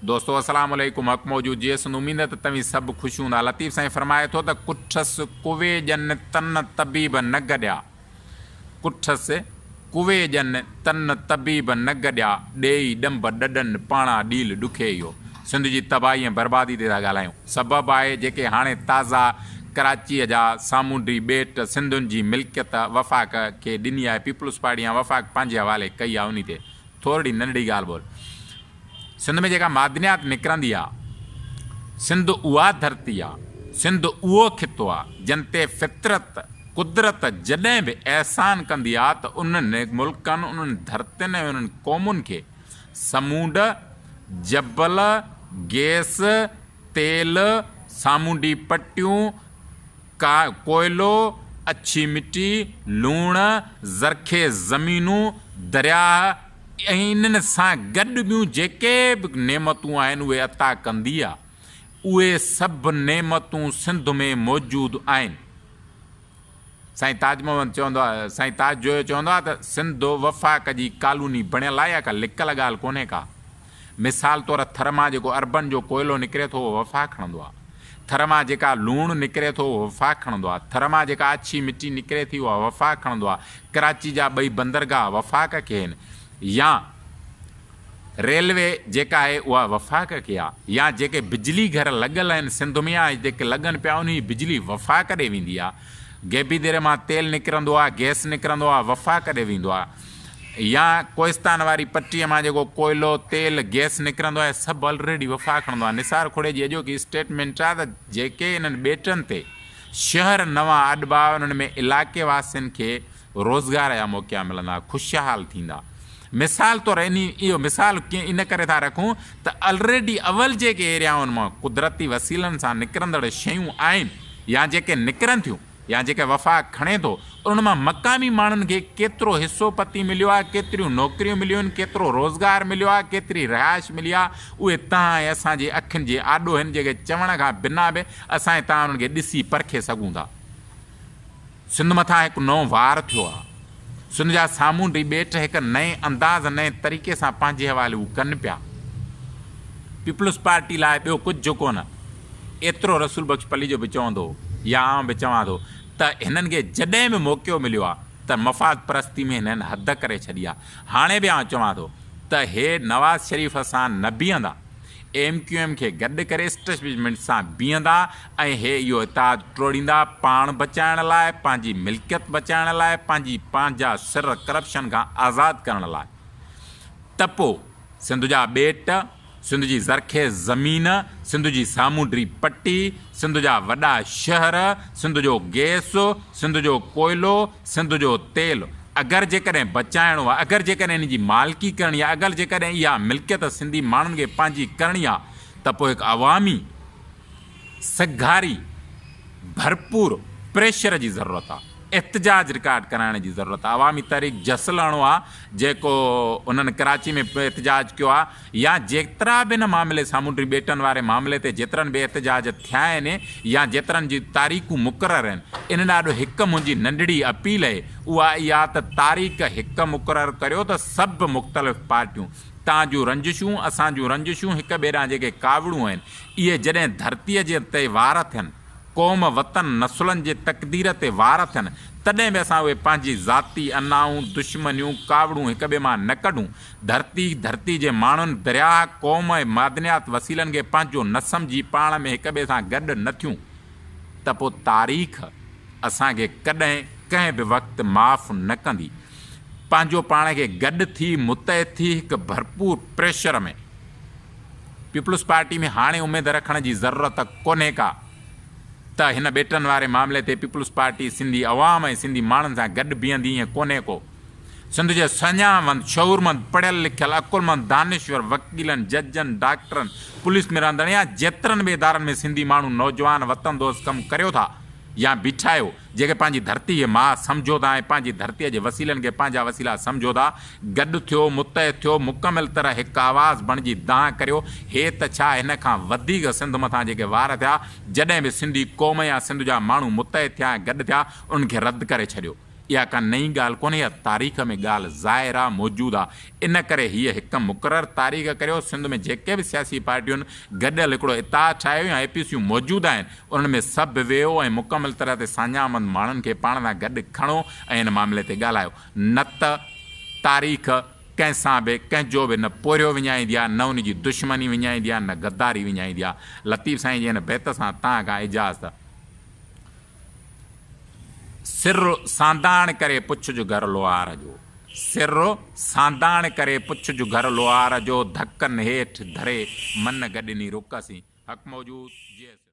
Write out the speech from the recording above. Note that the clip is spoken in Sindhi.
دوستو اسلام عليڪم حق موجود جي سنڌ اميد ته توهين سڀ خوش هوندا لطيف سائين فرمائي ٿو ته ڪٺس ڪوي ڄن تن طبيب نه گڏيا ڪٺس ڪوي ڄن تن طبيب نه گڏيا ڏيئي ڏنڀ ڏڏن پاڻا ڏيل ڏکي اهو سنڌ جي تباهي ۽ بربادي تي ٿا ڳالهايون سبب آهي جيڪي هاڻي تازا ڪراچيء جا سامونڊي ٻيٽ سنڌين جي ملڪيت وفاق کي ڏني آهي پيپلز پارٽي يا وفاق پنهنجي حوالي ڪئي آهي انهي تي ٿورڙي ننڍڙي ڳالهه ٻولهه. سنڌ ۾ جيڪا معدنيات نڪرندي آ، سنڌ اها ڌرتي آ، سنڌ اهو خطو آ، جنھن تي فطرت، قدرت جڏهن به احسان ڪندي آ ته انهن ملڪن، انهن ڌرتين ۽ انهن قومن کي سمونڊ، جبل، گئس، تيل، سامونڊي پٽيون، ڪا ڪوئلو، اڇي مٽي، لوڻ، زرخيز زمينون، درياهه ۽ انهن سان گڏ ٻيون جيڪي به نعمتون آهن اهي عطا ڪندي آ. اهي سڀ نعمتون سنڌ ۾ موجود آهن. سائين تاج محمد چوندو آ، سائين تاج جويو چوندو آ ته سنڌ وفاق جي ڪالوني بڻيل آهي اها ڪا لڪل ڳالهه ڪونهي ڪا. مثال طور ٿر مان جيڪو اربن جو ڪوئلو نڪري ٿو اهو وفاق کڻندو آهي. ٿر مان جيڪا لوڻ نڪري ٿو اهو وفاق کڻندو آهي. ٿر مان جيڪا اڇي مٽي نڪري ٿي اها وفاق کڻندو آهي. ڪراچي جا ٻئي بندرگاهه وفاق کي آهن يا ريلوي جيڪا آهي اها وفاق کي آهي يا جيڪي بجلي گهر لڳل آهن سنڌ ۾ يا جيڪي لڳن پيا انهي بجلي وفاق ڏي ويندي آهي. غيبي ديري مان تيل نڪرندو آهي، گئس نڪرندو آهي وفاق ڏي ويندو آهي. يا ڪوهستان واري پٽيء مان جيڪو ڪوئلو، تيل، گئس نڪرندو آهي سڀ الريڊي وفاق کڻندو آهي. نثار کوڙي جي اڄوڪي اسٽيٽمينٽ آهي ته جيڪي انهن ٻيٽن تي شهر نوان اڏبا انهن ۾ علائقي واسين کي روزگار جا موقعا ملندا، خوشحال ٿيندا. مثال طور انهي اهو مثال ان ڪري ٿا رکون ته الريڊي اول جيڪي ايريائن مان قدرتي وسيلن سان نڪرندڙ شيون آهن يا جيڪي نڪرن ٿيون، يا جيڪي وفاق کڻي ٿو، انهن مان مقامي ماڻهن کي ڪيترو حصو پتي مليو آهي، ڪيتريون نوڪريون مليون آهن، ڪيترو روزگار مليو آهي، ڪيتري رهائش ملي آهي، اهي توهان ۽ اسان جي اکين جي آڏو آهن، جيڪي چوڻ کان بنا به اسان ۽ توهان انهن کي ڏسي پرکي سگهون ٿا. سنڌ مٿان هڪ نئون وار ٿيو آهي. سنڌ جا سامونڊي ٻيٽ هڪ نئين انداز، نئين طريقي سان پنهنجي حوالي هو ڪن پيا. پيپلز پارٽي لاء ٻيو ڪجهه ڪونه. ايترو رسول بخش پليجو به چوندو هو يا آئون به چوان ٿو ته هنن کي جڏهن به موقعو مليو آهي ته مفاد پرستي ۾ هنن حد ڪري ڇڏي آهي. هاڻي به آئون چوان ٿو ته هي نواز شريف سان نه بيهندا، ايم ڪيو ايم کي گڏ ڪري اسٽيبلشمينٽ سان بيهندا ۽ هي اهو اتحاد ٽوڙيندا پاڻ بچائڻ لاء، پنهنجي ملڪيت بچائڻ لاء، پنهنجي پنهنجا سر ڪرپشن کان آزاد ڪرڻ لاء ته پوء سنڌ جا ٻيٽ، سنڌ جي زرخيز زمين، سنڌ جي سامونڊي پٽي، سنڌ جا وڏا شهر، سنڌ جو گئس، سنڌ جو ڪوئلو، سنڌ جو تيل اگر جيڪڏهن بچائڻو آ، اگر جيڪڏهن ان جي مالڪي ڪرڻي آ، اگر جيڪڏهن اها ملڪيت سنڌي ماڻهن کي پنهنجي ڪرڻي آ ته پوء هڪ عوامي سگهاري ڀرپور پريشر جي ضرورت آ، احتجاج رڪارڊ ڪرائڻ جي ضرورت آ، عوامي تحريڪ جس لهڻو آ جيڪو انهن ڪراچي ۾ احتجاج ڪيو آ يا جيترا به ان معاملي سامونڊي ٻيٽن واري معاملي تي جيترن به احتجاج ٿيا آهن يا جيترن جي تاريخون مقرر آهن انهن آڏو هڪ منهنجي ننڍڙي اپيل اهي اها اها ته تاريخ هڪ مقرر ڪريو ته سڀ مختلف پارٽيون تان جون رنجشون اسان جون رنجشون هڪ ٻئي ڏانهن جيڪي ڪاوڙون آهن اهي جڏهن ڌرتيء جي تي وار ٿين، قوم، وطن، نسلن جي تقدير تي وار ٿين، تڏهن به اسان اهي پنهنجي ذاتي انائون، دشمنيون، ڪاوڙون هڪ ٻئي مان نه ڪڍون. ڌرتي، ڌرتي جي ماڻهن، درياهه، قوم ۽ معدنيات وسيلن کي پنهنجو نه سمجهي پاڻ ۾ هڪ ٻئي سان گڏ نه ٿيون ته پوء تاريخ اسان کي ڪڏهن ڪنهن به وقت معاف نه ڪندي. پنهنجو پاڻ کي گڏ ٿي، متحد ٿي هڪ ڀرپور پريشر ۾. پيپلز پارٽي ۾ هاڻي اميد رکڻ جي ضرورت ڪونهي ڪا ته هن ٻيٽن واري معاملي تي پيپلز پارٽي سنڌي عوام ۽ سنڌي ماڻهن سان گڏ بيهندي ائين ڪونهي ڪو. سنڌ جي سڃاڻوند، شعورمند، پڙهيل لکيل، عقلمند، دانشور، وڪيلن، ججن، ڊاڪٽرن، پوليس ۾ رهندڙ يا جيترن به ادارن ۾ سنڌي ماڻهو نوجوان وطن دوست ڪم ڪريو ٿا يا بيٺا آهيو، جيڪي پنهنجي ڌرتي کي ماء سمجهو ٿا ۽ پنهنجي ڌرتيء جي وسيلن کي پنهنجا وسيلا سمجهو ٿا، گڏ ٿيو، متحد ٿيو، مڪمل طرح هڪ آواز بڻجي دانهن ڪريو، هي ته ڇا هن کان وڌيڪ سنڌ مٿان جيڪي وار ٿيا، جڏهن به سنڌي قوم يا سنڌ جا ماڻهو متحد ٿيا ۽ گڏ ٿيا، انهن کي رد ڪري ڇڏيو. اها ڪا نئين ڳالهه ڪونهي، اها تاريخ ۾ ڳالهه ظاهر آ، موجود آ. ان ڪري هيء هڪ مقرر تاريخ ڪريو، سنڌ ۾ جيڪي به سياسي پارٽيون گڏيل هڪڙو اتحاد ٺاهيو يا اي پي سيون موجود آهن، انهن ۾ سڀ ويهو ۽ مڪمل طرح تي ساڃاهه مند ماڻهن کي پاڻ سان گڏ کڻو ۽ ان معاملي تي ڳالهايو. نه ته تاريخ ڪنهن سان به ڪنهن جو به نه پورهيو وڃائيندي آ، نه ان جي دشمني وڃائيندي آ، نه غداري وڃائيندي آ. لطيف سائين جي هن بيت سان توهان کان اجازت. سر سانداڻ ڪري پڇج گهر لوهار جو. سر سانداڻ ڪري پڇج گهر لوهار جو ڌڪن هيٺ ڌري من گڏني رڪ سين. حق موجود جي.